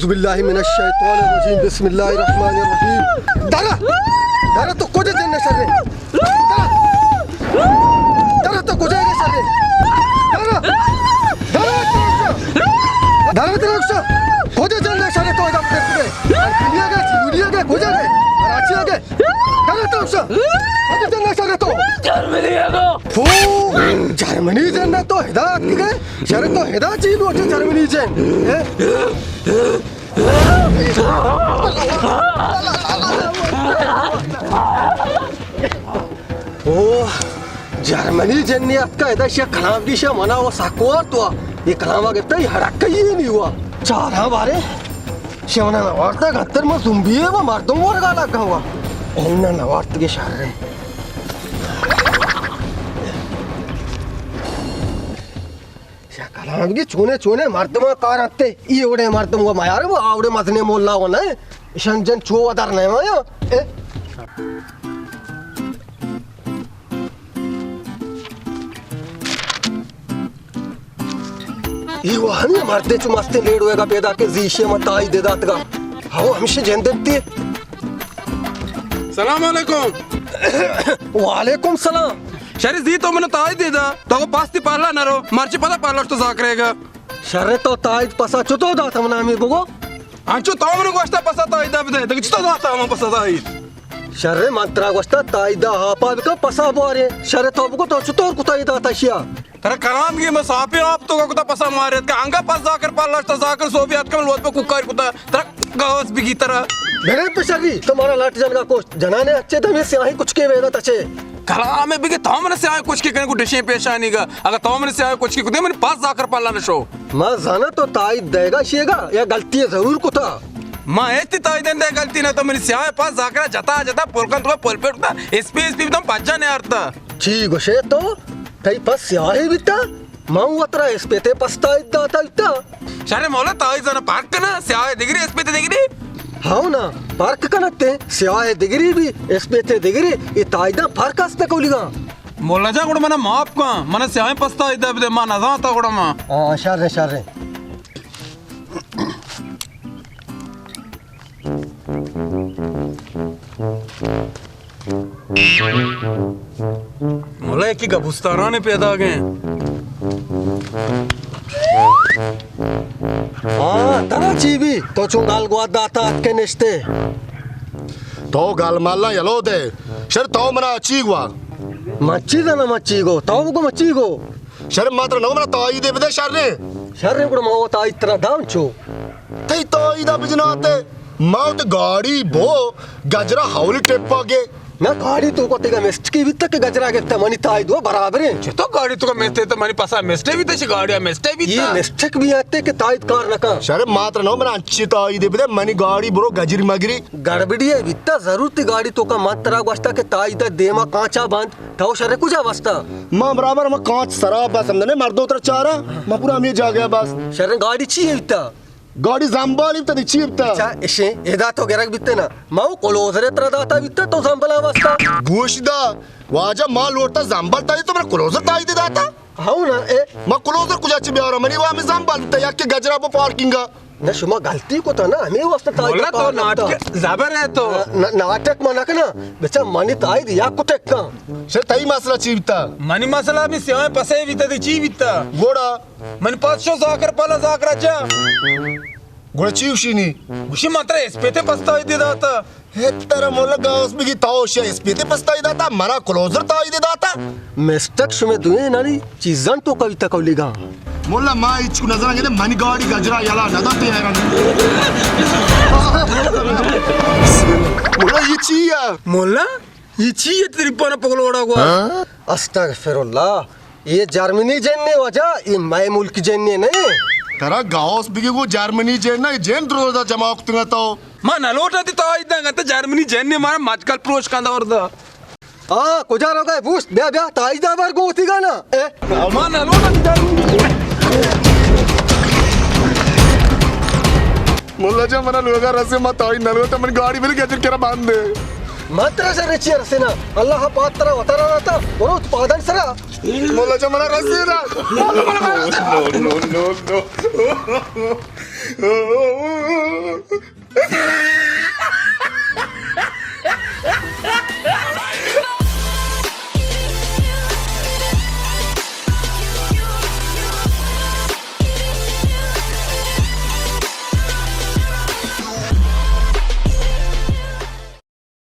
باللہ من الشیطان الرجیم، بسم اللہ الرحمن الرحیم۔ درا، درا تو کجا جن ئے شرے؟ درا، درا تو کجا ئے شرے؟ درا، درا، درا، درا، درا، کجا جن ئے شرے تو؟ ادا پھر پھر۔ دنیا گئے، دنیا گئے، کجا گئے؟ کراچی آ گئے۔ درا تو شا۔ کجا جن ئے شرے تو؟ جرمنی آ گئے۔ ہو، جرمنی جن ئے تو ہدا آتکگ ئے؟ شرے تو ہدا چی لوٹ ئے جرمنی جن؟ اے؟ او، جرمنی جنے اتکا ادا، شیا کلام گی، شیا منا و سکوار تو۔ یہ کلام گپتا، یہ ہڑک کئی نہیں ہوا۔ چارا بارے، شیا منا نوارتا گتر ما زمبی ہے، وہ مردم ورگا لگا ہوا۔ اینا نوارت کے شر ہے۔ شا کلام گی چونے چونے مردماں کار انت، ای وڑے مردم و میار و آوڑے مزنے مولا و نہ، اشان جن چو ودار نہ آیا۔ اے؟ ای وہ ہمیں مردے چو مستیں لیڑوے گا پیدا کہ زیشے ما تائی دے داتگا۔ ہاو ہمشے جندنتی۔ سلام علیکم۔ وعلیکم سلام۔ شری زی تو من تائی دے دا، تو پاستی پارلا نہ رو، مرچی پدا پارلا تو زاکرے گا۔ شر تو تائید پسا چتو دات منا ہمے بگو؟ انچو تو من گوشتا پسا تائید بدے، دگہ چتو دات من پسا تائید؟ شر من ترا گوشتا تائید ہاپا بکن پسا بوارے۔ شر تو بگو تو چتور کتا ادا تشیا؟ ترا کلام گی مسافر آپ تو کتا پسا مارت کہ انگا پس زاکر پا لشتا زاکر سوبی اتکم لوت پہ کوکاری کتا۔ ترا گاس بگی ترا۔ میرے پہ شری تو مارا لٹ جنگا کوشت۔ جنانے اچھے دمے سیاہی کچھ کے ویدا تچے۔ کلام بگی تو من سیاہی کچھ کے کنے کو ڈشیں پیشانی گا۔ اگر تو من سیاہ کچکی کتے من پاس زاکر پالا نشو۔ ما زانا تو تائید دے گا شیگا یا غلطی ضرور کتا۔ ما ایتی تائید دے غلطی نہ تو من سیاہ پاس زاکرا جتا جتا پول کن تو پول پہ اٹھتا، اسپی اسپی تم پجا نے آرتا۔ چی گوشے تو؟ تئی پاس سیاہی بیتا؟ ما وترا اسپیتے پاس تائید داتا بیتا۔ شر مولا تائید زانا پارک کنا، سیاہ دگری اسپیتے دگری۔ ہاو نا، پارک کنتے، سیاہ دگری بھی، اسپیتے دگری، یہ تائیداں پارک است کولیگا۔ مولا جان، گڑا منا معاف کن، منا سیاہیں پستا ایدا بدے، ما نزانتا گڑا ما۔ ہاں، شر ہے، شر ہے۔ مولا، یکی گبستارانے پیدا گئے۔ ہاں، ترا چی بی؟ تو چون گال گوات داتا اتکے نشتے۔ تو گل مالا یلو دے۔ شر تو منا چی گوا؟ مچی زانا مچی گو، تو بگو مچی گو۔ شر ما ترا نو منا تائیدے بدے شر نے۔ شر نے گڑا ما وہ تائید ترا داں چو۔ تئی تائیدا بجناتے۔ ما تے گاڑی بو گجرا حولی ٹپا گے۔ نہ گاڑی تو کو تیگا مسٹکی بیتا کہ گجرا گپتا منی تائید وہ برابر ہیں۔ چہ تو گاڑی تو کا مسٹے تو منی پسا مسٹے بیتا چہ گاڑی مسٹے بیتا۔ یہ مسٹک بھی آتے کہ تائید کار نہ کن۔ شر ما ترا نو منا انچی تائیدے بدے منی گاڑی برو گجری مگری۔ گڑبڑی ہے بیتا، ضرور تی گاڑی تو کا من ترا گوشتا کہ تائیدا دیما کانچا بند، تو شر کجا بستا؟ ما برابر ما کانچ سرا بس ہم نے مردو تر چارا، ما پورا ہمیں جاگہ بس۔ شر گاڑی چی ہے بیتا؟ گاڑی زمبالی بیتا دی چی بیتا؟ اچھا، اشے، ادا تو گرگ بیتے نا، ما وہ کلوزرے ترا داتا بیتا تو زمبلا بستا۔ گوش دا، واجہ ما لوٹتا زمبل تائی تو من کلوزر تائی دے داتا۔ ہاؤ نا، اے۔ ما کلوزر کجا چی بیارا منی وہ ہمیں زمبل بیتا یا کہ گجرا پہ پارکنگا۔ نہ، شما غلطی کتا نا، ہمیں واسطہ تاج مولا تو پاک ناٹک رکھتا۔ زبر ہے تو۔ نہ، نہ، ناٹک ما نہ کنا، بچا منی تائید یا کٹک کن۔ شر تئی مسئلہ چی بیتا؟ منی مسئلہ ہمیں سیاہیں پسے بیتا دی چی بیتا؟ گوڑا۔ من پاس شو زاکر پالا زاکرا چا۔ گوڑا چی گوشی نی؟ گوشی من ترا اسپیتے پستا دے داتا۔ ہے ترا مولا گاس بگی تاو شے اسپیتے پستا دے داتا، منا کلوزر تائی دے داتا۔ مسٹک شمے دوئیں نانی چیزاں تو کوی تکولیگا۔ مولا ما ہچ کو نظر گے منی گاڑی گجرا یلا نہ داتے حیران۔ مولا یہ چی ہے؟ مولا یہ چی ہے تیری پانا پگلوڑا گوا؟ استغفر اللہ۔ یہ جرمنی جن نے واجہ، یہ مئے ملک جن نے نہیں۔ ترا گاؤس بگی گو جرمنی جن نہ، جن درو دا جمع کتگا تو۔ ما نہ لوٹا تی تائید دنگا، تو جرمنی جن نے مارا مجکل پروش کندا وردا۔ آ، کجا روگا ہے بوشت؟ بیا، بیا، تائید دا بر گوتی گا نا۔ اے۔ ما نہ لوٹا تی جرمنی۔ مولا جان، منا لوگا رسے، ما تائید نہ لوٹا، من گاڑی بلی گجر کرا باندے۔ من ترا شر چی رسینا؟ اللہ پاک ترا وتارا داتا، برو تو پادان سرا۔ مولا جا منا رسینا۔ نو، نو، نو، نو، نو۔